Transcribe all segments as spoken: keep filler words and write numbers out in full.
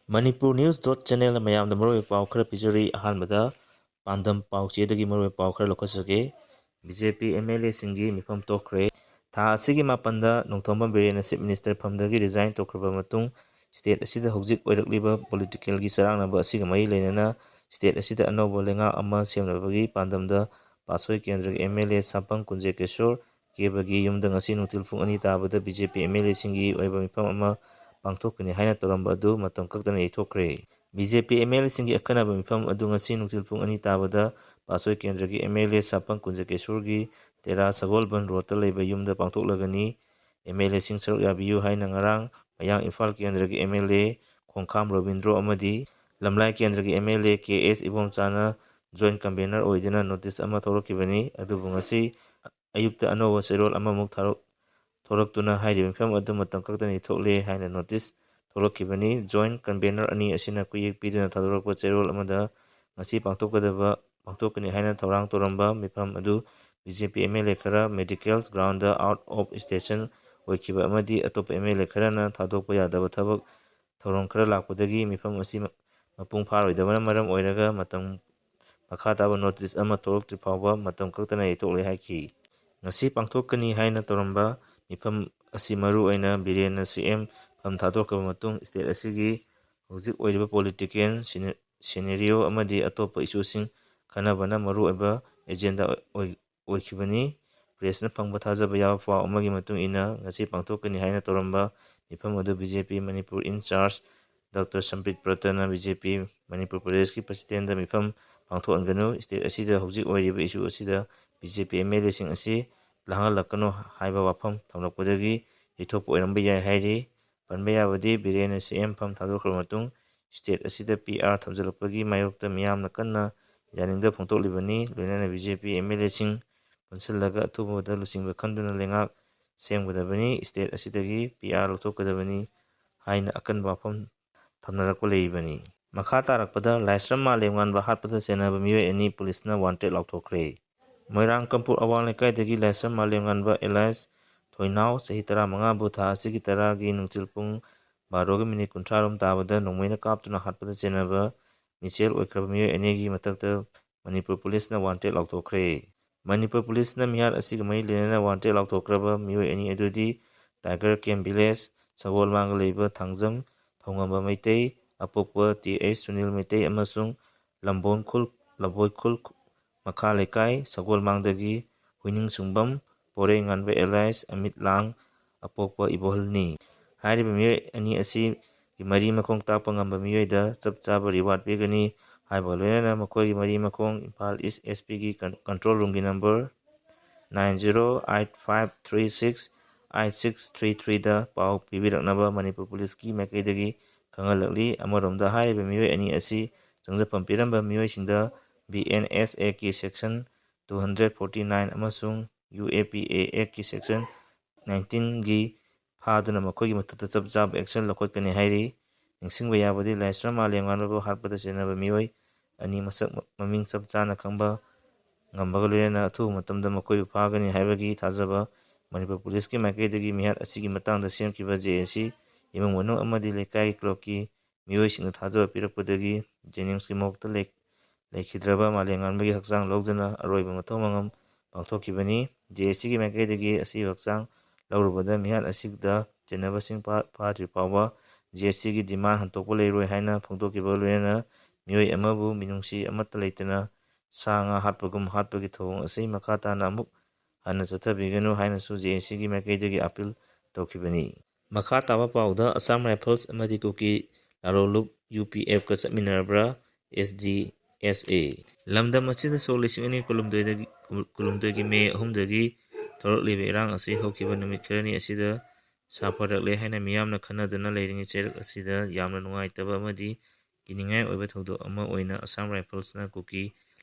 Manipur News dot channel ꯃꯌꯥꯝꯗ ꯃꯔꯨꯑꯣꯏꯕ ꯄꯥꯎ ꯈꯔ ꯄꯤꯖꯔꯤ꯫ ꯑꯍꯥꯟꯕꯗ ꯄꯥꯟꯗꯝ ꯄꯥꯎꯆꯦꯗꯒꯤ ꯃꯔꯨꯑꯣꯏꯕ ꯄꯥꯎ ꯈꯔ ꯂꯧꯈꯠꯆꯒꯦ꯫ B J P M L ꯑꯦꯁꯤꯡꯒꯤ ꯃꯤꯐꯝ ꯊꯣꯛꯈ꯭ꯔꯦ꯫ ꯊꯥ ꯑꯁꯤꯒꯤ ꯃꯥꯄꯟꯗ ꯅꯣꯡꯊꯣꯝꯕꯝ ꯕꯤꯔꯦꯟꯅ ꯆꯤꯐ ꯃꯤꯅꯤꯁꯇꯔ ꯐꯝꯗꯒꯤ ꯔꯤꯖꯥꯏꯟ ꯇꯧꯈ꯭ꯔꯕ ꯃꯇꯨꯡ, ꯁ꯭ꯇꯦꯠ ꯑꯁꯤꯗ ꯍꯧꯖꯤꯛ ꯑꯣꯏꯔꯛꯂꯤꯕ ꯄꯣꯂꯤꯇꯤꯀꯦꯜꯒꯤ ꯆꯔꯥꯡꯅꯕ ꯑꯁꯤꯒ ꯃꯔꯤ ꯂꯩꯅꯅ ꯁ꯭ꯇꯦꯠ ꯑꯁꯤꯗ ꯑꯅꯧꯕ ꯂꯩꯉꯥꯛ ꯑꯃ ꯁꯦꯝꯅꯕꯒꯤ ꯄꯥꯟꯗꯝꯗ ꯄꯥꯠꯁꯣꯏ ꯀꯦꯟꯗ꯭ꯔꯒꯤ ꯑꯦꯝ ꯑꯦꯜ ꯑꯦ ꯁꯥꯄꯝ ꯀꯨꯟꯖꯦ ꯀꯦꯁꯣꯔ ꯀꯦꯕꯒꯤ ꯌꯨꯝꯗ ꯉꯁꯤ ꯅꯨꯡꯊꯤꯜ ꯄꯨꯡ ꯑꯅꯤ ꯇꯥꯕꯗ B J P M L ꯑꯦꯁꯤꯡꯒꯤ ꯑꯣꯏꯕ ꯃꯤꯐꯝ ꯑꯃ ꯄꯥꯡꯊꯣꯛꯀꯅꯤ ꯍꯥꯏꯅ ꯇꯧꯔꯝꯕ ꯑꯗꯨ ꯃꯇꯝ ꯀꯛꯇꯅ ꯌꯩꯊꯣꯛꯈ꯭ꯔꯦ꯫ B J P M L ꯑꯦꯁꯤꯡꯒꯤ ꯑꯈꯟꯅꯕ ꯃꯤꯐꯝ ꯑꯗꯨ ꯉꯁꯤ ꯅꯨꯡꯊꯤꯜ ꯄꯨꯡ ꯑꯅꯤ ꯇꯥꯕꯗ ꯄꯥꯠꯁꯣꯏ ꯀꯦꯟꯗ꯭ꯔꯒꯤ ꯑꯦꯝ ꯑꯦꯜ ꯑꯦ ꯁꯥꯄꯝ ꯀꯨꯟꯖꯀꯦꯁꯣꯔꯒꯤ ꯇꯦꯔꯥ ꯁꯒꯣꯜꯕꯟ ꯔꯣꯗꯇ ꯂꯩꯕ ꯌꯨꯝꯗ ꯄꯥꯡꯊꯣꯛꯂꯒꯅꯤ꯫ ꯑꯦꯝ ꯑꯦꯜ ꯑꯦꯁꯤꯡ ꯁꯔꯨꯛ ꯌꯥꯕꯤꯌꯨ ꯍꯥꯏꯅ ꯉꯔꯥꯡ ꯃꯌꯥꯡ ꯏꯝꯐꯥꯜ ꯀꯦꯟꯗ꯭ꯔꯒꯤ M L A Khongkham Robindro ꯑꯃꯗꯤ ꯂꯝꯂꯥꯏ ꯀꯦꯟꯗ꯭ꯔꯒꯤ M L A K S ꯏꯕꯣꯝꯆꯥꯅ ꯖꯣꯏꯟꯠ ꯀꯟꯚꯦꯅꯔ ꯑꯣꯏꯗꯨꯅ ꯅꯣꯇꯤꯁ ꯑꯃ ꯊꯣꯛꯂꯛꯈꯤꯕꯅꯤ꯫ ꯑꯗꯨꯕꯨ ꯉꯁꯤ ꯑꯌꯨꯛꯇ ꯑꯅꯧꯕ ꯆꯦꯔꯣꯜ ꯑꯃꯃꯨꯛ ꯊꯥꯔꯛ-, ꯊꯣꯛꯂꯛꯇꯨꯅ ꯍꯥꯏꯔꯤꯕ ꯃꯤꯐꯝ ꯑꯗꯨ ꯃꯇꯝ ꯀꯛꯇꯅ ꯌꯩꯊꯣꯛꯂꯦ ꯍꯥꯏꯅ ꯅꯣꯇꯤꯁ ꯊꯣꯛꯂꯛꯈꯤꯕꯅꯤ꯫ ꯖꯣꯏꯟꯠ ꯀꯟꯚꯦꯅꯔ ꯑꯅꯤ ꯑꯁꯤꯅ ꯈꯨꯌꯦꯛ ꯄꯤꯗꯨꯅ ꯊꯥꯗꯣꯔꯛꯄ ꯆꯦꯔꯣꯜ ꯑꯃꯗ ꯉꯁꯤ ꯄꯥꯡꯊꯣꯛꯀꯗꯕ, ꯄꯥꯡꯊꯣꯛꯀꯅꯤ ꯍꯥꯏꯅ ꯊꯧꯔꯥꯡ ꯇꯧꯔꯝꯕ ꯃꯤꯐꯝ ꯑꯗꯨ B J P M L ꯑꯦ ꯈꯔ ꯃꯦꯗꯤꯀꯦꯜꯁ ꯒ꯭ꯔꯥꯎꯟꯗ ꯑꯥꯎꯠ ꯑꯣꯐ ꯁ꯭ꯇꯦꯁꯟ ꯑꯣꯏꯈꯤꯕ ꯑꯃꯗꯤ ꯑꯇꯣꯞꯄ ꯑꯦꯝ ꯑꯦꯜ ꯑꯦ ꯈꯔꯅ ꯊꯥꯗꯣꯛꯄ ꯌꯥꯗꯕ ꯊꯕꯛ ꯊꯧꯔꯝ ꯈꯔ ꯂꯥꯛꯄꯗꯒꯤ ꯃꯤꯐꯝ ꯑꯁꯤ ꯃ-, ꯃꯄꯨꯡ ꯐꯥꯔꯣꯏꯗꯕꯅ ꯃꯔꯝ ꯑꯣꯏꯔꯒ ꯃꯇꯝ ꯃꯈꯥ ꯇꯥꯕ ꯅꯣꯇꯤꯁ ꯑꯃ ꯊꯣꯛꯂꯛꯇ꯭ꯔꯤ ꯐꯥꯎꯕ ꯃꯇꯝ ꯀꯛꯇꯅ ꯌꯩꯊꯣꯛꯂꯦ ꯍꯥꯏꯈꯤ꯫ ꯉꯁꯤ ꯄꯥꯡꯊꯣꯛꯀꯅꯤ ꯍꯥꯏꯅ ꯇꯧꯔꯝꯕ ꯃꯤꯐꯝ ꯑꯁꯤ ꯃꯔꯨ ꯑꯣꯏꯅ ꯕꯤꯔꯦꯟꯅ ꯁꯤ ꯑꯦꯝ ꯐꯝ ꯊꯥꯗꯣꯛꯈ꯭ꯔꯕ ꯃꯇꯨꯡ ꯁ꯭ꯇꯦꯠ ꯑꯁꯤꯒꯤ ꯍꯧꯖꯤꯛ ꯑꯣꯏꯔꯤꯕ ꯄꯣꯂꯤꯇꯤꯀꯦꯜ ꯁꯤꯅ-, ꯁꯤꯅꯦꯔꯤꯑꯣ ꯑꯃꯗꯤ ꯑꯇꯣꯞꯄ ꯏꯁꯨꯁꯤꯡ ꯈꯟꯅꯕꯅ ꯃꯔꯨꯑꯣꯏꯕ ꯑꯦꯖꯦꯟꯗꯥ ꯑꯣꯏ-, ꯑꯣꯏꯈꯤꯕꯅꯤ꯫ ꯄ꯭ꯔꯦꯁꯅ ꯐꯪꯕ ꯊꯥꯖꯕ ꯌꯥꯕ ꯄꯥꯎ ꯑꯃꯒꯤ ꯃꯇꯨꯡ ꯏꯟꯅ, ꯉꯁꯤ ꯄꯥꯡꯊꯣꯛꯀꯅꯤ ꯍꯥꯏꯅ ꯇꯧꯔꯝꯕ ꯃꯤꯐꯝ ꯑꯗꯨ ꯕꯤ ꯖꯦ ꯄꯤ ꯃꯅꯤꯄꯨꯔ ꯏꯟ ꯆꯥꯔꯖ ꯗꯣꯛꯇꯔ ꯁꯝꯕꯤꯠ ꯄ꯭ꯔꯇꯅ ꯕꯤ ꯖꯦ ꯄꯤ ꯃꯅꯤꯄꯨꯔ ꯄ꯭ꯔꯗꯦꯁꯀꯤ ꯄ꯭ꯔꯁꯤꯗꯦꯟꯗ ꯃꯤꯐꯝ ꯄꯥꯡꯊꯣꯛꯍꯟꯒꯅꯨ, ꯁ꯭ꯇꯦꯠ ꯑꯁꯤꯗ ꯍꯧꯖꯤꯛ ꯑꯣꯏꯔꯤꯕ ꯏꯁꯨ ꯑꯁꯤꯗ B J P M L ꯑꯦꯁꯤꯡ ꯑꯁꯤ ꯂꯥꯡꯍꯜꯂꯛꯀꯅꯨ ꯍꯥꯏꯕ ꯋꯥꯐꯝ ꯊꯝꯂꯛꯄꯗꯒꯤ ꯌꯩꯊꯣꯛꯄ ꯑꯣꯏꯔꯝꯕ ꯌꯥꯏ ꯍꯥꯏꯔꯤ꯫ ꯄꯟꯕ ꯌꯥꯕꯗꯤ, ꯕꯤꯔꯦꯟꯅ ꯁꯤ ꯑꯦꯝ ꯐꯝ ꯊꯥꯗꯣꯛꯈ꯭ꯔꯕ ꯃꯇꯨꯡ ꯁ꯭ꯇꯦꯠ ꯑꯁꯤꯗ ꯄꯤ ꯑꯥꯔ ꯊꯝꯖꯤꯜꯂꯛꯄꯒꯤ ꯃꯥꯌꯣꯛꯇ ꯃꯤꯌꯥꯝꯅ ꯀꯟꯅ ꯌꯥꯅꯤꯡꯗꯕ ꯐꯣꯡꯗꯣꯛꯂꯤꯕꯅꯤ꯫ ꯂꯣꯏꯅꯅ B J P M L ꯑꯦꯁꯤꯡ ꯄꯨꯟꯁꯤꯜꯂꯒ ꯑꯊꯨꯕꯗ ꯂꯨꯆꯤꯡꯕ ꯈꯟꯗꯨꯅ ꯂꯩꯉꯥꯛ ꯁꯦꯝꯒꯗꯕꯅꯤ, ꯁ꯭ꯇꯦꯠ ꯑꯁꯤꯗꯒꯤ ꯄꯤ ꯑꯥꯔ ꯂꯧꯊꯣꯛꯀꯗꯕꯅꯤ ꯍꯥꯏꯅ ꯑꯀꯟꯕ ꯋꯥꯐꯝ ꯊꯝꯅꯔꯛꯄ ꯂꯩꯔꯤꯕꯅꯤ꯫ ꯃꯈꯥ ꯇꯥꯔꯛꯄꯗ ꯂꯥꯏꯁ꯭ꯔꯝ ꯃꯥꯂꯦꯝꯉꯥꯟꯕ ꯍꯥꯠꯄꯗ ꯆꯦꯟꯅꯕ ꯃꯤꯑꯣꯏ ꯑꯅꯤ ꯄꯨꯂꯤꯁꯅ ꯋꯥꯟꯇꯦꯗ ꯂꯥꯎꯊꯣꯛꯈ꯭ꯔꯦ꯫ ꯃꯣꯏꯔꯥꯡ ꯀꯝꯄꯨꯔ ꯑꯋꯥꯡ ꯂꯩꯀꯥꯏꯗꯒꯤ ꯂꯥꯏꯁ꯭ꯔꯝ ꯃꯥꯂꯦꯝꯉꯥꯟꯕ ꯑꯦꯂꯥꯏꯁ ꯊꯣꯏꯅꯥꯎ, ꯆꯍꯤ ꯇꯔꯥꯃꯉꯥꯕꯨ ꯊꯥ ꯑꯁꯤꯒꯤ ꯇꯔꯥꯒꯤ ꯅꯨꯡꯊꯤꯜ ꯄꯨꯡ ꯕꯥꯔꯣꯒ ꯃꯤꯅꯤꯠ ꯀꯨꯟꯊ꯭ꯔꯥ ꯔꯣꯝ ꯇꯥꯕꯗ ꯅꯣꯡꯃꯩꯅ ꯀꯥꯞꯇꯨꯅ ꯍꯥꯠꯄꯗ ꯆꯦꯟꯅꯕ ꯃꯤꯆꯦꯜ ꯑꯣꯏꯈ꯭ꯔꯕ ꯃꯤꯑꯣꯏ ꯑꯅꯤꯒꯤ ꯃꯊꯛꯇ ꯃꯅꯤꯄꯨꯔ ꯄꯨꯂꯤꯁꯅ ꯋꯥꯟꯇꯦꯠ ꯂꯥꯎꯊꯣꯛꯈ꯭ꯔꯦ꯫ ꯃꯅꯤꯄꯨꯔ ꯄꯨꯂꯤꯁꯅ ꯃꯤꯍꯥꯠ ꯑꯁꯤꯒ ꯃꯔꯤ ꯂꯩꯅꯅ ꯋꯥꯟꯇꯦꯠ ꯂꯥꯎꯊꯣꯛꯈ꯭ꯔꯕ ꯃꯤꯑꯣꯏ ꯑꯅꯤ ꯑꯗꯨꯗꯤ ꯇꯥꯏꯒꯔ ꯀꯦꯝ ꯚꯤꯂꯦꯖ ꯁꯒꯣꯜꯃꯥꯡꯗ ꯂꯩꯕ ꯊꯥꯡꯖꯝ ꯊꯧꯉꯝꯕ ꯃꯩꯇꯩ, ꯑꯄꯣꯛꯄ ꯇꯤ ꯑꯩꯆ ꯁꯨꯅꯤꯜ ꯃꯩꯇꯩ ꯑꯃꯁꯨꯡ ꯂꯝꯕꯣꯟ ꯈꯨꯜ, ꯂꯝꯕꯣꯏ ꯈꯨꯜ ꯃꯈꯥ ꯂꯩꯀꯥꯏ ꯁꯒꯣꯜꯃꯥꯡꯗꯒꯤ ꯍꯨꯏꯅꯤꯡ ꯁꯨꯡꯕꯝ, ꯄꯣꯔꯩ ꯉꯥꯟꯕ ꯑꯦꯂꯥꯏꯁ ꯑꯃꯤꯠ ꯂꯥꯡ, ꯑꯄꯣꯛꯄ ꯏꯕꯣꯍꯜꯅꯤ꯫ ꯍꯥꯏꯔꯤꯕ ꯃꯤꯑꯣꯏ ꯑꯅꯤ ꯑꯁꯤꯒꯤ ꯃꯔꯤ ꯃꯈꯣꯡ ꯇꯥꯛꯄ ꯉꯝꯕ ꯃꯤꯑꯣꯏꯗ ꯆꯞ ꯆꯥꯕ ꯔꯤꯋꯥꯔꯗ ꯄꯤꯒꯅꯤ꯫ ꯍꯥꯏꯕꯒ ꯂꯣꯏꯅꯅ ꯃꯈꯣꯏꯒꯤ ꯃꯔꯤ ꯃꯈꯣꯡ ꯏꯝꯐꯥꯜ ꯏꯁ ꯑꯦꯁ ꯄꯤꯒꯤ ꯀꯟ-, ꯀꯟꯇ꯭ꯔꯣꯜ ꯔꯨꯝꯒꯤ number nine zero eight five three six eight six three threeꯗ ꯄꯥꯎ ꯄꯤꯕꯤꯔꯛꯅꯕ ꯃꯅꯤꯄꯨꯔ ꯄꯨꯂꯤꯁꯀꯤ ꯃꯥꯏꯀꯩꯗꯒꯤ ꯈꯪꯍꯜꯂꯛꯂꯤ꯫ ꯑꯃꯔꯣꯝꯗ ꯍꯥꯏꯔꯤꯕ ꯃꯤꯑꯣꯏ ꯑꯅꯤ ꯑꯁꯤ ꯆꯪꯖꯐꯝ ꯄꯤꯔꯝꯕ ꯃꯤꯑꯣꯏꯁꯤꯡꯗ ꯕꯤ ꯑꯦꯟ ꯑꯦꯁ ꯑꯦꯒꯤ section two hundred forty nine ꯑꯃꯁꯨꯡ ꯌꯨ ꯑꯦ ꯄꯤ ꯑꯦ ꯑꯦꯛꯀꯤ ꯁꯦꯛꯁꯟ nineteenꯒꯤ ꯐꯥꯗꯨꯅ ꯃꯈꯣꯏꯒꯤ ꯃꯊꯛꯇ ꯆꯞ ꯆꯥꯕ ꯑꯦꯛꯁꯟ ꯂꯧꯈꯠꯀꯅꯤ ꯍꯥꯏꯔꯤ꯫ ꯅꯤꯡꯁꯤꯡꯕ ꯌꯥꯕꯗꯤ, ꯂꯥꯏꯁ꯭ꯔꯝ ꯃꯥꯂꯦꯝꯉꯥꯟꯕꯕꯨ ꯍꯥꯠꯄꯗ ꯆꯦꯟꯅꯕ ꯃꯤꯑꯣꯏ ꯑꯅꯤ ꯃꯁꯛ ꯃ-, ꯃꯃꯤꯡ ꯆꯞ ꯆꯥꯅ ꯈꯪꯕ ꯉꯝꯕꯒ ꯂꯣꯏꯅꯅ ꯑꯊꯨꯕ ꯃꯇꯝꯗ ꯃꯈꯣꯏꯕꯨ ꯐꯥꯒꯅꯤ ꯍꯥꯏꯕꯒꯤ ꯊꯥꯖꯕ ꯃꯅꯤꯄꯨꯔ ꯄꯨꯂꯤꯁꯀꯤ ꯃꯥꯏꯀꯩꯗꯒꯤ ꯃꯤꯍꯥꯠ ꯑꯁꯤꯒꯤ ꯃꯇꯥꯡꯗ ꯁꯦꯝꯈꯤꯕ ꯖꯦ ꯑꯦ ꯁꯤ ꯏꯃꯨꯡ ꯃꯅꯨꯡ ꯑꯃꯗꯤ ꯂꯩꯀꯥꯏꯒꯤ ꯀ꯭ꯂꯕꯀꯤ ꯃꯤꯑꯣꯏꯁꯤꯡꯅ ꯊꯥꯖꯕ ꯄꯤꯔꯛꯄꯗꯒꯤ ꯖꯦꯅꯤꯝꯁꯀꯤ ꯃꯣꯔꯒꯇ ꯂꯩ-, ꯂꯩꯈꯤꯗ꯭ꯔꯕ ꯃꯥꯂꯦꯝꯉꯥꯟꯕꯒꯤ ꯍꯛꯆꯥꯡ ꯂꯧꯗꯨꯅ ꯑꯔꯣꯏꯕ ꯃꯊꯧ ꯃꯉꯝ ꯄꯥꯡꯊꯣꯛꯈꯤꯕꯅꯤ꯫ ꯖꯦ ꯑꯦ ꯁꯤꯒꯤ ꯃꯥꯏꯀꯩꯗꯒꯤ ꯑꯁꯤꯕ ꯍꯛꯆꯥꯡ ꯂꯧꯔꯨꯕꯗ ꯃꯤꯍꯥꯠ ꯑꯁꯤꯗ ꯆꯦꯟꯅꯕꯁꯤꯡ ꯐꯥ-, ꯐꯥꯗ꯭ꯔꯤ ꯐꯥꯎꯕ ꯖꯦ ꯑꯦ ꯁꯤꯒꯤ ꯗꯤꯃꯥꯟ ꯍꯟꯗꯣꯛꯄ ꯂꯩꯔꯣꯏ ꯍꯥꯏꯅ ꯐꯣꯡꯗꯣꯛꯈꯤꯕꯒ ꯂꯣꯏꯅꯅ ꯃꯤꯑꯣꯏ ꯑꯃꯕꯨ ꯃꯤꯅꯨꯡꯁꯤ ꯑꯃꯠꯇ ꯂꯩꯇꯅ ꯁꯥ ꯉꯥ ꯍꯥꯠꯄꯒꯨꯝ ꯍꯥꯠꯄꯒꯤ ꯊꯧꯑꯣꯡ ꯑꯁꯤ ꯃꯈꯥ ꯇꯥꯅ ꯑꯃꯨꯛ ꯍꯟꯅ ꯆꯠꯊꯕꯤꯒꯅꯨ ꯍꯥꯏꯅꯁꯨ ꯖꯦ ꯑꯦ ꯁꯤꯒꯤ ꯃꯥꯏꯀꯩꯗꯒꯤ ꯑꯥꯄꯤꯜ ꯇꯧꯈꯤꯕꯅꯤ꯫ ꯃꯈꯥ ꯇꯥꯕ ꯄꯥꯎꯗ ꯑꯁꯥꯝ ꯔꯥꯏꯐꯜꯁ ꯑꯃꯗꯤ ꯀꯨꯀꯤ ꯂꯥꯂꯣꯡꯂꯨꯞ ꯌꯨ ꯄꯤ ꯑꯦꯐꯀ ꯆꯠꯃꯤꯟꯅꯔꯕ꯭ꯔꯥ? ꯑꯦꯁ ꯗꯤ ꯑꯦꯁ ꯑꯦ꯫ ꯂꯝꯗꯝ ꯑꯁꯤꯗ ꯁꯣꯛ ꯂꯤꯁꯤꯡ ꯑꯅꯤ ꯀꯨꯟꯍꯨꯝꯗꯣꯏꯗꯒꯤ, ꯀꯨꯟꯍꯨꯝꯗꯣꯏꯒꯤ ꯃꯦ ꯑꯍꯨꯝꯗꯒꯤ ꯊꯣꯔꯛꯂꯤꯕ ꯏꯔꯥꯡ ꯑꯁꯤ ꯍꯧꯈꯤꯕ ꯅꯨꯃꯤꯠ ꯈꯔꯅꯤ ꯑꯁꯤꯗ ꯁꯥꯐꯔꯛꯂꯦ ꯍꯥꯏꯅ ꯃꯤꯌꯥꯝꯅ ꯈꯟꯅꯗꯨꯅ ꯂꯩꯔꯤꯉꯩ ꯆꯩꯔꯛ ꯑꯁꯤꯗ ꯌꯥꯝꯅ ꯅꯨꯡꯉꯥꯏꯇꯕ ꯑꯃꯗꯤ ꯀꯤꯅꯤꯡꯉꯥꯏ ꯑꯣꯏꯕ ꯊꯧꯗꯣꯛ ꯑꯃ ꯑꯣꯏꯅ ꯑꯁꯥꯝ ꯔꯥꯏꯐꯜꯁꯅ ꯀꯨꯀꯤ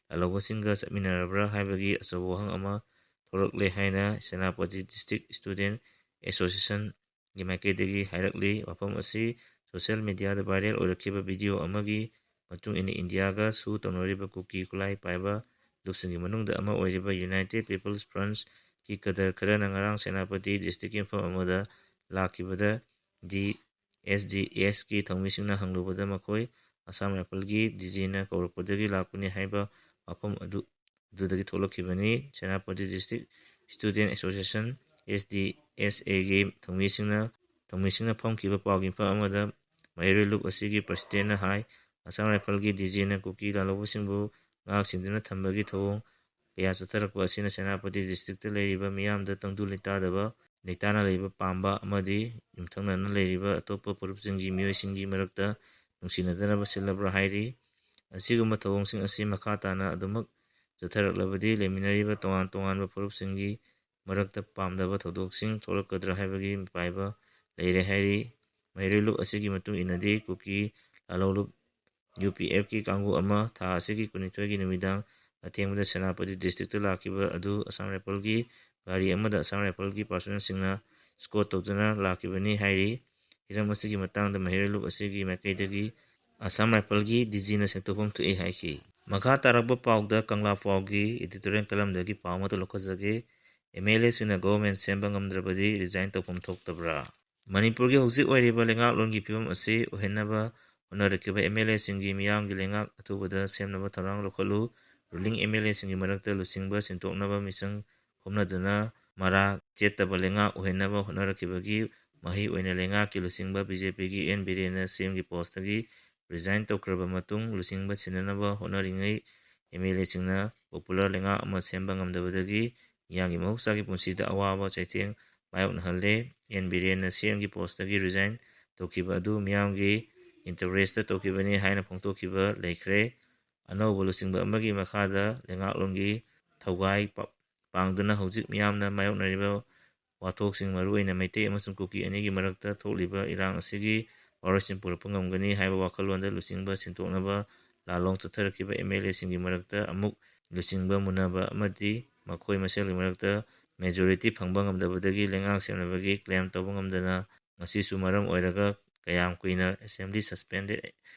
ꯂꯥꯂꯣꯡꯕꯁꯤꯡꯒ ꯆꯠꯃꯤꯟꯅꯔꯕ꯭ꯔꯥ ꯍꯥꯏꯕꯒꯤ ꯑꯆꯧꯕ ꯋꯥꯍꯪ ꯑꯃ ꯊꯣꯔꯛꯂꯦ ꯍꯥꯏꯅ ꯁꯦꯅꯥꯄꯇꯤ ꯗꯤꯁꯇ꯭ꯔꯤꯛ ꯁ꯭ꯇꯨꯗꯦꯟꯠ ꯑꯦꯁꯣꯁꯤꯌꯦꯁꯟꯒꯤ ꯃꯥꯏꯀꯩꯗꯒꯤ ꯍꯥꯏꯔꯛꯂꯤ꯫ ꯋꯥꯐꯝ ꯑꯁꯤ ꯁꯣꯁꯤꯌꯦꯜ ꯃꯤꯗꯤꯌꯥꯗ ꯚꯥꯏꯔꯦꯜ ꯑꯣꯏꯔꯛꯈꯤꯕ ꯚꯤꯗꯤꯑꯣ ꯑꯃꯒꯤ ꯃꯇꯨꯡ ꯏꯟꯅ ꯏꯟꯗꯤꯌꯥꯒ ꯁꯨ ꯇꯧꯅꯔꯤꯕ ꯀꯨꯀꯤ ꯈꯨꯠꯂꯥꯏ ꯄꯥꯏꯕ ꯂꯨꯞꯁꯤꯡꯒꯤ ꯃꯅꯨꯡꯗ ꯑꯃ ꯑꯣꯏꯔꯤꯕ ꯌꯨꯅꯥꯏꯇꯦꯗ ꯄꯤꯄꯜꯁ ꯐ꯭ꯔꯟꯠꯀꯤ ꯀꯗꯔ ꯈꯔꯅ ꯉꯔꯥꯡ ꯁꯦꯅꯥꯄꯇꯤ ꯗꯤꯁꯇ꯭ꯔꯤꯛꯀꯤ ꯃꯐꯝ ꯑꯃꯗ ꯂꯥꯛꯈꯤꯕꯗ ꯗꯤ ꯑꯦꯁ ꯗꯤ ꯑꯦꯁꯀꯤ ꯊꯧꯃꯤꯁꯤꯡꯅ ꯍꯪꯂꯨꯕꯗ ꯃꯈꯣꯏ ꯑꯁꯥꯝ ꯔꯥꯏꯐꯜꯒꯤ ꯗꯤ ꯖꯤꯅ ꯀꯧꯔꯛꯄꯗꯒꯤ ꯂꯥꯛꯄꯅꯤ ꯍꯥꯏꯕ ꯋꯥꯐꯝ ꯑꯗꯨ, ꯑꯗꯨꯗꯒꯤ ꯊꯣꯛꯂꯛꯈꯤꯕꯅꯤ꯫ Senapati district student association, S D S ꯑꯦꯒꯤ ꯊꯧꯃꯤꯁꯤꯡꯅ, ꯊꯧꯃꯤꯁꯤꯡꯅ ꯐꯝꯈꯤꯕ ꯄꯥꯎꯒꯤ ꯃꯤꯐꯝ ꯑꯃꯗ ꯃꯍꯩꯔꯣꯏ ꯂꯨꯞ ꯑꯁꯤꯒꯤ ꯄ꯭ꯔꯁꯤꯗꯦꯟꯅ ꯍꯥꯏ, ꯑꯁꯥꯝ ꯔꯥꯏꯐꯜꯒꯤ ꯗꯤ ꯖꯤꯅ ꯀꯨꯀꯤ ꯂꯥꯜꯍꯧꯕꯁꯤꯡꯕꯨ ꯉꯥꯛ ꯁꯦꯟꯗꯨꯅ ꯊꯝꯕꯒꯤ ꯊꯧꯑꯣꯡ ꯀꯌꯥ ꯆꯠꯊꯔꯛꯄ ꯑꯁꯤꯅ ꯁꯦꯅꯥꯄꯇꯤ ꯗꯤꯁꯇ꯭ꯔꯤꯛꯇ ꯂꯩꯔꯤꯕ ꯃꯤꯌꯥꯝꯗ ꯇꯪꯗꯨ ꯂꯩꯇꯥꯗꯕ, ꯂꯩꯇꯥꯅ ꯂꯩꯕ ꯄꯥꯝꯕ ꯑꯃꯗꯤ ꯌꯨꯝꯊꯪꯅꯅ ꯂꯩꯔꯤꯕ ꯑꯇꯣꯞꯄ ꯐꯨꯔꯨꯞꯁꯤꯡꯒꯤ ꯃꯤꯑꯣꯏꯁꯤꯡꯒꯤ ꯃꯔꯛꯇ ꯅꯨꯡꯁꯤꯅꯗꯅꯕ ꯁꯤꯜꯂꯕ꯭ꯔꯥ ꯍꯥꯏꯔꯤ꯫ ꯑꯁꯤꯒꯨꯝꯕ ꯊꯧꯑꯣꯡꯁꯤꯡ ꯑꯁꯤ ꯃꯈꯥ ꯇꯥꯅ ꯑꯗꯨꯃꯛ ꯆꯠꯊꯔꯛꯂꯕꯗꯤ ꯂꯩꯃꯤꯟꯅꯔꯤꯕ ꯇꯣꯉꯥꯟ ꯇꯣꯉꯥꯟꯕ ꯐꯨꯔꯨꯞꯁꯤꯡꯒꯤ ꯃꯔꯛꯇ ꯄꯥꯝꯗꯕ ꯊꯧꯗꯣꯛꯁꯤꯡ ꯊꯣꯛꯂꯛꯀꯗ꯭ꯔꯥ ꯍꯥꯏꯕꯒꯤ ꯃꯤꯄꯥꯏꯕ ꯂꯩꯔꯦ ꯍꯥꯏꯔꯤ꯫ ꯃꯍꯩꯔꯣꯏ ꯂꯨꯞ ꯑꯁꯤꯒꯤ ꯃꯇꯨꯡ ꯏꯟꯅꯗꯤ ꯀꯨꯀꯤ ꯂꯥꯂꯣꯡ ꯂꯨꯞ ꯌꯨ ꯄꯤ ꯑꯦꯐꯀꯤ ꯀꯥꯡꯕꯨ ꯑꯃ ꯊꯥ ꯑꯁꯤꯒꯤ ꯀꯨꯟꯅꯤꯊꯣꯏꯒꯤ ꯅꯨꯃꯤꯗꯥꯡ ꯑꯊꯦꯡꯕꯗ ꯁꯦꯅꯥꯄꯇꯤ ꯗꯤꯁꯇ꯭ꯔꯤꯛꯇ ꯂꯥꯛꯈꯤꯕ ꯑꯗꯨ ꯑꯁꯥꯝ ꯔꯥꯏꯐꯜꯒꯤ ꯒꯥꯔꯤ ꯑꯃꯗ ꯑꯁꯥꯝ ꯔꯥꯏꯐꯜꯒꯤ ꯄꯥꯔꯁꯣꯅꯦꯜꯁꯤꯡꯅ ꯁ꯭ꯀꯣꯠ ꯇꯧꯗꯨꯅ ꯂꯥꯛꯈꯤꯕꯅꯤ ꯍꯥꯏꯔꯤ꯫ ꯍꯤꯔꯝ ꯑꯁꯤꯒꯤ ꯃꯇꯥꯡꯗ ꯃꯍꯩꯔꯣꯏ ꯂꯨꯞ ꯑꯁꯤꯒꯤ ꯃꯥꯏꯀꯩꯗꯒꯤ ꯑꯁꯥꯝ ꯔꯥꯏꯐꯜꯒꯤ ꯗꯤ ꯖꯤꯅ ꯁꯦꯡꯗꯣꯛꯐꯝ ꯊꯣꯛꯏ ꯍꯥꯏꯈꯤ꯫ ꯃꯈꯥ ꯇꯥꯔꯛꯄ ꯄꯥꯎꯗ ꯀꯪꯂꯥ ꯄꯥꯎꯒꯤ editorial columnꯗꯒꯤ ꯄꯥꯎ ꯑꯃꯠꯇ ꯂꯧꯈꯠꯆꯒꯦ꯫ ꯑꯦꯝ ꯑꯦꯜ ꯑꯦꯁꯤꯡꯅ government ꯁꯦꯝꯕ ꯉꯝꯗ꯭ꯔꯕꯗꯤ resign ꯇꯧꯐꯝ ꯊꯣꯛꯇꯕ꯭ꯔꯥ? ꯃꯅꯤꯄꯨꯔꯒꯤ ꯍꯧꯖꯤꯛ ꯑꯣꯏꯔꯤꯕ ꯂꯩꯉꯥꯛꯂꯣꯟꯒꯤ ꯐꯤꯕꯝ ꯑꯁꯤ ꯑꯣꯏꯍꯟꯅꯕ ꯍꯣꯠꯅꯔꯛꯈꯤꯕ ꯑꯦꯝ ꯑꯦꯜ ꯑꯦꯁꯤꯡꯒꯤ ꯃꯤꯌꯥꯝꯒꯤ ꯂꯩꯉꯥꯛ ꯑꯊꯨꯕꯗ ꯁꯦꯝꯅꯕ ꯊꯧꯔꯥꯡ ꯂꯧꯈꯠꯂꯨ꯫ Ruling ꯑꯦꯝ ꯑꯦꯜ ꯑꯦꯁꯤꯡꯒꯤ ꯃꯔꯛꯇ ꯂꯨꯆꯤꯡꯕ ꯁꯤꯟꯗꯣꯛꯅꯕ ꯃꯤꯆꯪ ꯈꯣꯝꯅꯗꯨꯅ ꯃꯔꯥ ꯆꯦꯠꯇꯕ ꯂꯩꯉꯥꯛ ꯑꯣꯏꯍꯟꯅꯕ ꯍꯣꯠꯅꯔꯛꯈꯤꯕꯒꯤ ꯃꯍꯩ ꯑꯣꯏꯅ ꯂꯩꯉꯥꯛꯀꯤ ꯂꯨꯆꯤꯡꯕ ꯕꯤ ꯖꯦ ꯄꯤꯒꯤ ꯑꯦꯟ ꯕꯤꯔꯦꯟꯅ ꯁꯤ ꯑꯦꯝꯒꯤ postꯇꯒꯤ resign ꯇꯧꯈ꯭ꯔꯕ ꯃꯇꯨꯡ ꯂꯨꯆꯤꯡꯕ ꯁꯤꯟꯅꯅꯕ ꯍꯣꯠꯅꯔꯤꯉꯩ ꯑꯦꯝ ꯑꯦꯜ ꯑꯦꯁꯤꯡꯅ popular ꯂꯩꯉꯥꯛ ꯑꯃ ꯁꯦꯝꯕ ꯉꯝꯗꯕꯗꯒꯤ ꯃꯤꯌꯥꯝꯒꯤ ꯃꯍꯧꯁꯥꯒꯤ ꯄꯨꯟꯁꯤꯗ ꯑꯋꯥꯕ ꯆꯩꯊꯦꯡ ꯃꯥꯌꯣꯛꯅꯍꯜꯂꯦ꯫ ꯑꯦꯟ ꯕꯤꯔꯦꯟꯅ ꯁꯤ ꯑꯦꯝꯒꯤ postꯇꯒꯤ resign ꯇꯧꯈꯤꯕ ꯑꯗꯨ ꯃꯤꯌꯥꯝꯒꯤ interestꯇ ꯇꯧꯈꯤꯕꯅꯤ ꯍꯥꯏꯅ ꯐꯣꯡꯗꯣꯛꯈꯤꯕ ꯂꯩꯈ꯭ꯔꯦ꯫ ꯑꯅꯧꯕ ꯂꯨꯆꯤꯡꯕ ꯑꯃꯒꯤ ꯃꯈꯥꯗ ꯂꯩꯉꯥꯛꯂꯣꯟꯒꯤ ꯊꯧꯒꯥꯏ ꯄ-, ꯄꯥꯡꯗꯨꯅ ꯍꯧꯖꯤꯛ ꯃꯤꯌꯥꯝꯅ ꯃꯥꯌꯣꯛꯅꯔꯤꯕ ꯋꯥꯊꯣꯛꯁꯤꯡ, ꯃꯔꯨꯑꯣꯏꯅ ꯃꯩꯇꯩ ꯑꯃꯁꯨꯡ ꯀꯨꯀꯤ ꯑꯅꯤꯒꯤ ꯃꯔꯛꯇ ꯊꯣꯛꯂꯤꯕ ꯏꯔꯥꯡ ꯑꯁꯤꯒꯤ ꯋꯥꯔꯣꯏꯁꯤꯟ ꯄꯨꯔꯛꯄ ꯉꯝꯒꯅꯤ ꯍꯥꯏꯕ ꯋꯥꯈꯜꯂꯣꯟꯗ ꯂꯨꯆꯤꯡꯕ ꯁꯤꯟꯗꯣꯛꯅꯕ ꯂꯥꯂꯣꯡ ꯆꯠꯊꯔꯛꯈꯤꯕ ꯑꯦꯝ ꯑꯦꯜ ꯑꯦꯁꯤꯡꯒꯤ ꯃꯔꯛꯇ ꯑꯃꯨꯛ ꯂꯨꯆꯤꯡꯕ ꯃꯨꯟꯅꯕ ꯑꯃꯗꯤ ꯃꯈꯣꯏ ꯃꯁꯦꯜꯒꯤ ꯃꯔꯛꯇ majority ꯐꯪꯕ ꯉꯝꯗꯕꯗꯒꯤ ꯂꯩꯉꯥꯛ ꯁꯦꯝꯅꯕꯒꯤ claim ꯇꯧꯕ ꯉꯝꯗꯅ ꯉꯁꯤꯁꯨ ꯃꯔꯝ ꯑꯣꯏꯔꯒ ꯀꯌꯥꯝ ꯀꯨꯏꯅ assembly suspended,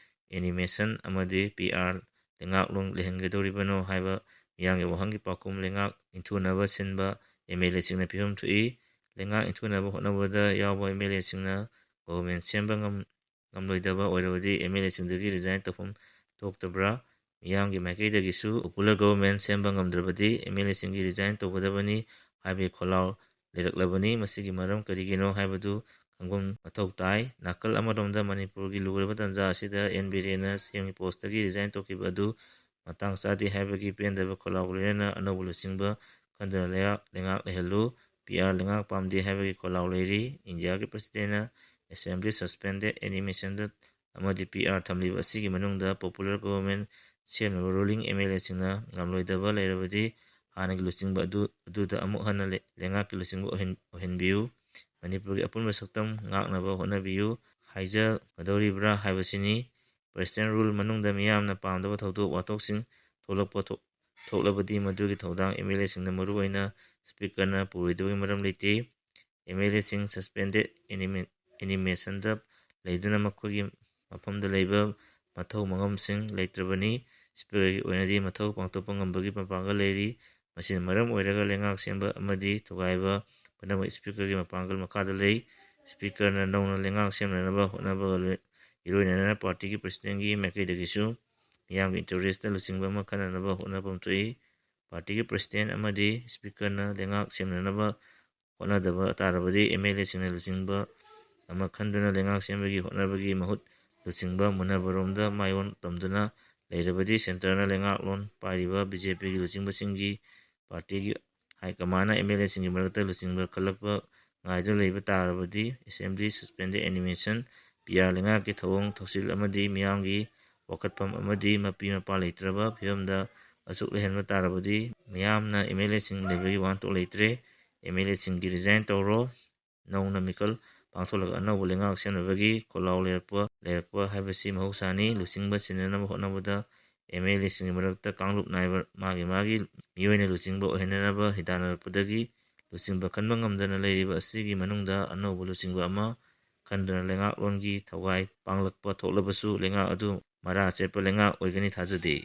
animation ꯑꯃꯗꯤ ꯄꯤ ꯑꯥꯔ ꯂꯩꯉꯥꯛꯂꯣꯟ ꯂꯩꯍꯟꯒꯗꯧꯔꯤꯕꯅꯣ ꯍꯥꯏꯕ ꯃꯤꯌꯥꯝꯒꯤ ꯋꯥꯍꯪꯒꯤ ꯄꯥꯎꯈꯨꯝ ꯂꯩꯉꯥꯛ ꯏꯟꯊꯨꯅꯕ ꯁꯤꯟꯕ ꯑꯦꯝ ꯑꯦꯜ ꯑꯦꯁꯤꯡꯅ ꯄꯤꯐꯝ ꯊꯣꯛꯏ꯫ ꯂꯩꯉꯥꯛ ꯏꯟꯊꯨꯅꯕ ꯍꯣꯠꯅꯕꯗ ꯌꯥꯎꯕ ꯑꯦꯝ ꯑꯦꯜ ꯑꯦꯁꯤꯡꯅ ꯒꯣꯚꯔꯟꯃꯦꯟ ꯁꯦꯝꯕ ꯉꯝ ꯉꯝꯂꯣꯏꯗꯕ ꯑꯣꯏꯔꯕꯗꯤ ꯑꯦꯝ ꯑꯦꯜ ꯑꯦꯁꯤꯡꯗꯒꯤ ꯔꯤꯖꯥꯏꯟ ꯇꯧꯐꯝ ꯊꯣꯛꯇꯕ꯭ꯔꯥ? ꯃꯤꯌꯥꯝꯒꯤ ꯃꯥꯏꯀꯩꯗꯒꯤꯁꯨ ꯄꯣꯄꯨꯂꯔ ꯒꯣꯚꯔꯟꯃꯦꯟ ꯁꯦꯝꯕ ꯉꯝꯗ꯭ꯔꯕꯗꯤ ꯑꯦꯝ ꯑꯦꯜ ꯑꯦꯁꯤꯡꯒꯤ ꯔꯤꯖꯥꯏꯟ ꯇꯧꯒꯗꯕꯅꯤ ꯍꯥꯏꯕꯒꯤ ꯈꯣꯜꯂꯥꯎ ꯂꯩꯔꯛꯂꯕꯅꯤ꯫ ꯃꯁꯤꯒꯤ ꯃꯔꯝ ꯀꯔꯤꯒꯤꯅꯣ ꯍꯥꯏꯕꯗꯨ ꯈꯪꯕ ꯃꯊꯧ ꯇꯥꯏ꯫ ꯅꯥꯀꯜ ꯑꯃꯔꯣꯝꯗ ꯃꯅꯤꯄꯨꯔꯒꯤ ꯂꯨꯔꯕ ꯇꯥꯟꯖꯥ ꯑꯁꯤꯗ ꯑꯦꯟ ꯕꯤꯔꯦꯟꯅ ꯁꯤ ꯑꯦꯝꯒꯤ ꯄꯣꯁꯇꯒꯤ ꯔꯤꯖꯥꯏꯟ ꯇꯧꯈꯤꯕ ꯑꯗꯨ ꯃꯇꯥꯡ ꯆꯥꯗꯦ ꯍꯥꯏꯕꯒꯤ ꯄꯦꯟꯗꯕ ꯈꯣꯜꯂꯥꯎ ꯂꯣꯏꯅꯅ ꯑꯅꯧꯕ ꯂꯨꯆꯤꯡꯕ ꯈꯟꯗꯨꯅ ꯂꯩꯉꯥꯛ ꯂꯩꯉꯥꯛ ꯂꯩꯍꯜꯂꯨ꯫ ꯄꯤ ꯑꯥꯔ ꯂꯩꯉꯥꯛ ꯄꯥꯝꯗꯦ ꯍꯥꯏꯕꯒꯤ ꯈꯣꯜꯂꯥꯎ ꯂꯩꯔꯤ꯫ ꯏꯟꯗꯤꯌꯥꯒꯤ ꯄ꯭ꯔꯁꯤꯗꯦꯟꯅ ꯑꯦꯁꯦꯝꯕ꯭ꯂꯤ ꯁꯁꯄꯦꯟꯗꯦꯗ, ꯑꯦꯅꯤꯃꯦꯁꯟꯗ ꯑꯃꯗꯤ ꯄꯤ ꯑꯥꯔ ꯊꯝꯂꯤꯕ ꯑꯁꯤꯒꯤ ꯃꯅꯨꯡꯗ ꯄꯣꯄꯨꯂꯔ ꯒꯣꯚꯔꯟꯃꯦꯟ ꯁꯦꯝꯅꯕ ꯔꯨꯂꯤꯡ ꯑꯦꯝ ꯑꯦꯜ ꯑꯦꯁꯤꯡꯅ ꯉꯝꯂꯣꯏꯗꯕ ꯂꯩꯔꯕꯗꯤ ꯍꯥꯟꯅꯒꯤ ꯂꯨꯆꯤꯡꯕ ꯑꯗꯨ ꯑꯗꯨꯗ ꯑꯃꯨꯛ ꯍꯟꯅ ꯂꯩ- ꯂꯩꯉꯥꯛꯀꯤ ꯂꯨꯆꯤꯡꯕ ꯑꯣꯏꯍꯟ- ꯑꯣꯏꯍꯟꯕꯤꯌꯨ꯫ ꯃꯅꯤꯄꯨꯔꯒꯤ ꯑꯄꯨꯟꯕ ꯁꯛꯇꯝ ꯉꯥꯛꯅꯕ ꯍꯣꯠꯅꯕꯤꯌꯨ꯫ ꯍꯥꯏꯖꯒꯗꯧꯔꯤꯕ꯭ꯔꯥ ꯍꯥꯏꯕꯁꯤꯅꯤ꯫ ꯄ꯭ꯔꯁꯤꯗꯦꯟ ꯔꯨꯜ ꯃꯅꯨꯡꯗ ꯃꯤꯌꯥꯝꯅ ꯄꯥꯝꯗꯕ ꯊꯧꯗꯣꯛ ꯋꯥꯊꯣꯛꯁꯤꯡ ꯊꯣꯛꯂꯛꯄ ꯊꯣꯛ- ꯊꯣꯛꯂꯕꯗꯤ ꯃꯗꯨꯒꯤ ꯊꯧꯗꯥꯡ ꯑꯦꯝ ꯑꯦꯜ ꯑꯦꯁꯤꯡꯅ ꯃꯔꯨꯑꯣꯏꯅ ꯁ꯭ꯄꯤꯀꯔꯅ ꯄꯨꯔꯣꯏꯗꯕꯒꯤ ꯃꯔꯝ ꯂꯩꯇꯦ꯫ ꯑꯦꯝ ꯑꯦꯜ ꯑꯦꯁꯤꯡ ꯁꯁꯄꯦꯟꯗꯦꯗ ꯑꯦꯅꯤꯃꯦ- ꯑꯦꯅꯤꯃꯦꯁꯟꯗ ꯂꯩꯗꯨꯅ ꯃꯈꯣꯏꯒꯤ ꯃꯐꯝꯗ ꯂꯩꯕ ꯃꯊꯧ ꯃꯉꯝꯁꯤꯡ ꯂꯩꯇ꯭ꯔꯕꯅꯤ꯫ ꯁ꯭ꯄꯤꯀꯔꯒꯤ ꯑꯣꯏꯅꯗꯤ ꯃꯊꯧ ꯄꯥꯡꯊꯣꯛꯄ ꯉꯝꯕꯒꯤ ꯃꯄꯥꯡꯒꯜ ꯂꯩꯔꯤ꯫ ꯃꯁꯤꯅ ꯃꯔꯝ ꯑꯣꯏꯔꯒ ꯂꯩꯉꯥꯛ ꯁꯦꯝꯕ ꯑꯃꯗꯤ ꯊꯨꯒꯥꯏꯕ ꯄꯨꯝꯅꯃꯛ ꯁ꯭ꯄꯤꯀꯔꯒꯤ ꯃꯄꯥꯡꯒꯜ ꯃꯈꯥꯗ ꯂꯩ꯫ ꯁ꯭ꯄꯤꯀꯔꯅ ꯅꯧꯅ ꯂꯩꯉꯥꯛ ꯁꯦꯝꯅꯅꯕ ꯍꯣꯠꯅꯕꯒ ꯂꯣꯏ- ꯏꯔꯣꯏꯅꯅ ꯄꯥꯔꯇꯤꯒꯤ ꯄ꯭ꯔꯁꯤꯗꯦꯟꯒꯤ ꯃꯥꯏꯀꯩꯗꯒꯤꯁꯨ ꯃꯤꯌꯥꯝꯒꯤ ꯏꯟꯇꯔꯦꯁꯇ ꯂꯨꯆꯤꯡꯕ ꯑꯃ ꯈꯟꯅꯅꯕ ꯍꯣꯠꯅꯐꯝ ꯊꯣꯛꯏ꯫ ꯄꯥꯔꯇꯤꯒꯤ ꯄ꯭ꯔꯁꯤꯗꯦꯟ ꯑꯃꯗꯤ ꯁ꯭ꯄꯤꯀꯔꯅ ꯂꯩꯉꯥꯛ ꯁꯦꯝꯅꯅꯕ ꯍꯣꯠꯅꯗꯕ ꯇꯥꯔꯕꯗꯤ ꯑꯦꯝ ꯑꯦꯜ ꯑꯦꯁꯤꯡꯅ ꯂꯨꯆꯤꯡꯕ ꯑꯃ ꯈꯟꯗꯨꯅ ꯂꯩꯉꯥꯛ ꯁꯦꯝꯕꯒꯤ ꯍꯣꯠꯅꯕꯒꯤ ꯃꯍꯨꯠ ꯂꯨꯆꯤꯡꯕ ꯃꯨꯟꯅꯕꯔꯣꯝꯗ ꯃꯥꯏꯑꯣꯟ ꯇꯝꯗꯨꯅ ꯂꯩꯔꯕꯗꯤ ꯁꯦꯟꯇꯔꯅ ꯂꯩꯉꯥꯛꯂꯣꯟ ꯄꯥꯏꯔꯤꯕ ꯕꯤ ꯖꯦ ꯄꯤꯒꯤ ꯂꯨꯆꯤꯡꯕꯁꯤꯡꯒꯤ ꯄꯥꯔꯇꯤꯒꯤ ꯍꯥꯏ ꯀꯃꯥꯟꯅ ꯑꯦꯝ ꯑꯦꯜ ꯑꯦꯁꯤꯡꯒꯤ ꯃꯔꯛꯇ ꯂꯨꯆꯤꯡꯕ ꯈꯜꯂꯛꯄ ꯉꯥꯏꯗꯨꯅ ꯂꯩꯕ ꯇꯥꯔꯕꯗꯤ ꯑꯦꯁꯦꯝꯕ꯭ꯂꯤ ꯁꯁꯄꯦꯟꯗꯦꯗ, ꯑꯦꯅꯤꯃꯦꯁꯟ, ꯄꯤ ꯑꯥꯔ ꯂꯩꯉꯥꯛꯀꯤ ꯊꯧꯑꯣꯡ ꯊꯧꯁꯤꯜ ꯑꯃꯗꯤ ꯃꯤꯌꯥꯝꯒꯤ ꯋꯥꯀꯠꯐꯝ ꯑꯃꯗꯤ ꯃꯄꯤ ꯃꯄꯥ ꯂꯩꯇ꯭ꯔꯕ ꯐꯤꯕꯝꯗ ꯑꯁꯨꯛ ꯂꯩꯍꯟꯕ ꯇꯥꯔꯕꯗꯤ ꯃꯤꯌꯥꯝꯅ ꯑꯦꯝ ꯑꯦꯜ ꯑꯦꯁꯤꯡ ꯂꯩꯕꯒꯤ ꯋꯥꯍꯟꯊꯣꯛ ꯂꯩꯇ꯭ꯔꯦ꯫ ꯑꯦꯝ ꯑꯦꯜ ꯑꯦꯁꯤꯡꯒꯤ ꯔꯤꯖꯥꯏꯟ ꯇꯧꯔꯣ꯫ ꯅꯧꯅ ꯃꯤꯀꯜ ꯄꯥꯡꯊꯣꯛꯂꯒ ꯑꯅꯧꯕ ꯂꯩꯉꯥꯛ ꯁꯦꯝꯅꯕꯒꯤ ꯈꯣꯜꯂꯥꯎ ꯂꯩꯔꯛꯄ ꯂꯩꯔꯛꯄ ꯍꯥꯏꯕꯁꯤ ꯃꯍꯧꯁꯥꯅꯤ꯫ ꯂꯨꯆꯤꯡꯕ ꯁꯤꯟꯅꯅꯕ ꯍꯣꯠꯅꯕꯗ ꯑꯦꯝ ꯑꯦꯜ ꯑꯦꯁꯤꯡꯒꯤ ꯃꯔꯛꯇ ꯀꯥꯡꯂꯨꯞ ꯅꯥꯏꯕ ꯃꯥꯒꯤ ꯃꯥꯒꯤ ꯃꯤꯑꯣꯏꯅ ꯂꯨꯆꯤꯡꯕ ꯑꯣꯏꯍꯟꯅꯅꯕ ꯍꯤꯗꯥꯟꯅꯔꯛꯄꯗꯒꯤ ꯂꯨꯆꯤꯡꯕ ꯈꯟꯕ ꯉꯝꯗꯅ ꯂꯩꯔꯤꯕ ꯑꯁꯤꯒꯤ ꯃꯅꯨꯡꯗ ꯑꯅꯧꯕ ꯂꯨꯆꯤꯡꯕ ꯑꯃ ꯈꯟꯗꯨꯅ ꯂꯩꯉꯥꯛꯂꯣꯟꯒꯤ ꯊꯧꯒꯥꯏ ꯄꯥꯡꯂꯛꯄ ꯊꯣꯛꯂꯕꯁꯨ ꯂꯩꯉꯥꯛ ꯑꯗꯨ ꯃꯔꯥ ꯆꯦꯠꯄ ꯂꯩꯉꯥꯛ ꯑꯣꯏꯒꯅꯤ ꯊꯥꯖꯗꯦ꯫